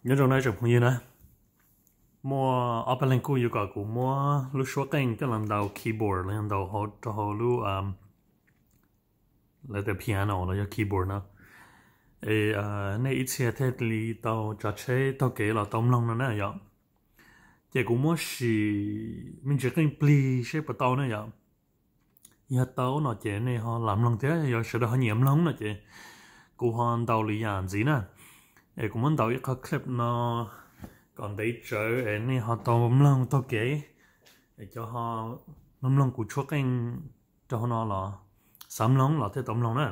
Nyob zoo na tsoom phooj ywg na, muaj ob peb leeg kuj yuav kom kuv muab lub suab qeej coj los ntaus keyboard los yog ntaus hauv rau hauv lub, lawv tias piano los yog keyboard no. Es nej ib txhia thiaj li tau tsav tsheb taug kev los tau mloog no na yom. Ces kuv muab sim me ntsis qeej plig seb puas tau na yom. Yog tau no ces nej ho lam mloog thiab, yog sawv daws ho nyiam mloog no ces kuv ho ntaus lwm yam ntxiv na. Es kuv muab ntaus ib qho clip no kom ntev tsawv es nej ho tau mloog taug kev, es cov ho mloog mloog kuv tshuab qeej rau hauv no los xav mloog los thiaj tau mloog na.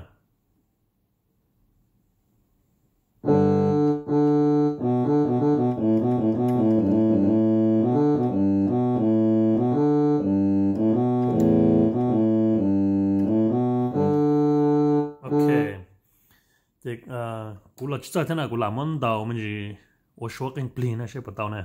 Ok, ces kuv los tsis txawj thiab na, kuv lam muab ntaus me ntsis ua suab qeej plig na seb puas tau na.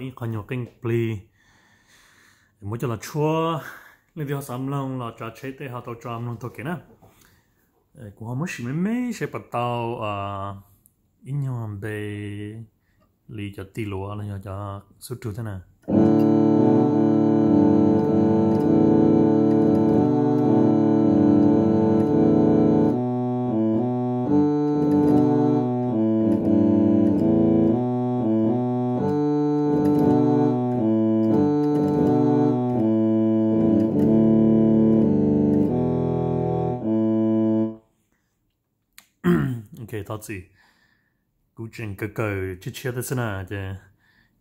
ib qho nyuag qeej plig, muab coj los tshuab. Leej twg ho xav mloog los tsav tsheb tej ho tau tso mloog taug kev na. Kuv ho muab sim me me seb puas tau ib nyuag npe li cov tij luav los yog cov xub rug thiab na. Ok, thov txim, kuv tseem kawm kawm tshiab tshiab thiab xwb na, ces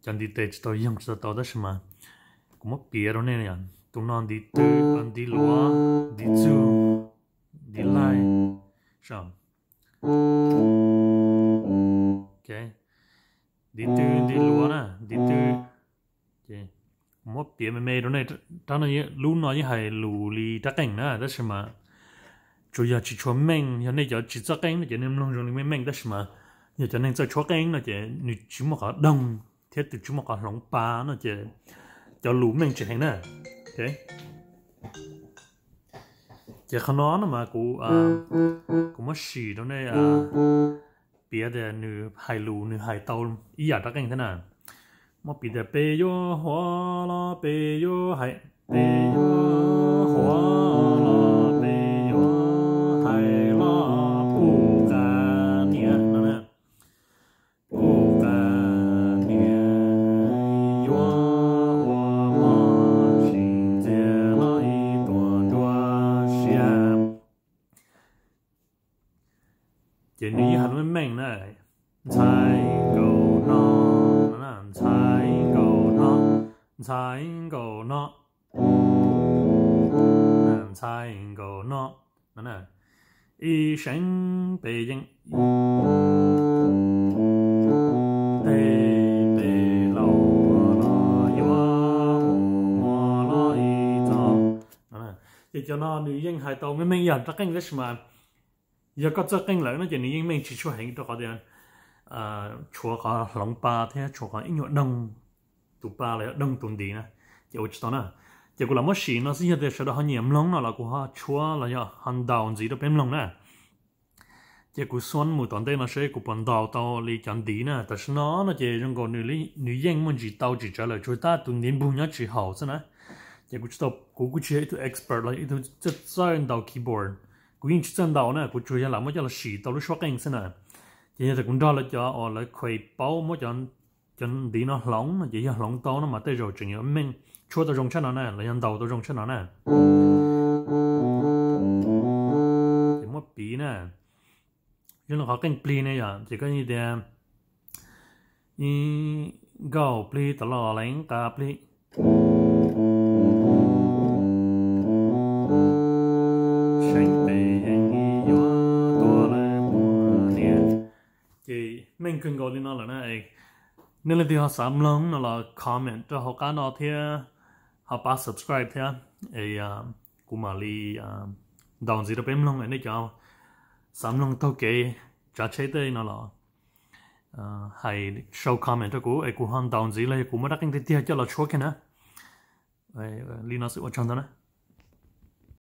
cov ntiv tes tsis tau yoog tsis tau tau tab sis mas kuv muab piav rau nej. Tus no ntiv twb, ntiv luav, ntiv txug, ntiv laij, ntiv twb, ntiv luav na, ntiv twb. Ces kuv muab piav me me rau nej, rab no, lub no yeej hais lus li rab qeej na tab sis mas tsuas yog tsis tshua meej, yog nej cov tsis txawj qeej no ces nej mloog zoo li meej meej tab sis mas yog cov neeg txawj tshuab qeej no ces nws tsis muaj qhov doog thiab tus tsis muaj qhov hloov pa no ces cov lus meej tsis heev na. Ces qhov no no mas kuv, kuv muab sim rau nej piav tias nws hais lus nws hais tau ib yam rab qeej thiab na. Muab piav tias peb yuav huav los peb yuav hais, peb yuav huav los peb yuav hais los puj qas niam no na. Puj qas niam yuav ua mov tsis ntxias los ib tuam nruab siab. Ces nws yeej hais lus meej meej na, ntxhais nkaus no, ntxhais nkaus no, ntxhais nkaus no, ntxhais nkaus no, ib seev peb yeej, tej peb laus los yuav ua mov los ib txog. Ces cov no nws yeej hais tau meej meej ib yam rab qeej tab sis mas yog koj txawj qeej lawm no ces nws yeej meej tsis tshua heev rau qhov tias tshuav qhov hloov pa thiab tshuav qhov ib nyuag doog tus pa los yog doog tus ntiv na, ces ua tsis tau na. Ces kuv lam muab sim no xwb, yog tias sawv daws ho nyiam mloog no los kuv ho tshuab los yog ho ntaus ntxiv rau peb mloog na. Ces kuv xuab mus tom ntej no seb kuv puas ntaus tau li cov ntiv na. Tam sim no no ces zoo nkaus nws yeej muaj ntsis tau tsis tsawg lawm, tsuas tab tus ntiv npug nyob tsis haum xwb na. Ces kuv tsis tau, kuv kuj tsis yog ib tug expert los ib tug txawj txawj ntaus keyboard, kuv yeej tsis txawj ntaus na, kuv tsuas yog lam muab coj los sim tau lub suab qeej xwb na. Ces yog tias kuv nrog lawv cov uas lawv khuas paub muab cov ntiv no hloov no ces yog hloov tau no mas tej zaum tseem yuav meej tshuab tau zoo tshaj no na los yog ntaus tau zoo tshaj no na. Ces muab piv na, zoo li qhov qeej plig ne yom, ces koj yeej tias ib nkaus plig tom los leev qas plig, seev peb yeej yuav tuag lawm puas niam. Ces meej kawg nkaus li no lawm na. Nej leej twg ho xav mloog no los comment rau hauv qab no thiab ho pab subscribe thiab es kuv mam li ntaus ntxiv rau peb mloog. Nej cov xav mloog taug kev tsav tsheb tej no los hais sau comment rau kuv es kuv ho ntaus ntxiv los yog kuv muab rab qeej tiag tiag coj los tshuab kiag na. Li no xwb, ua tsaug ntau na.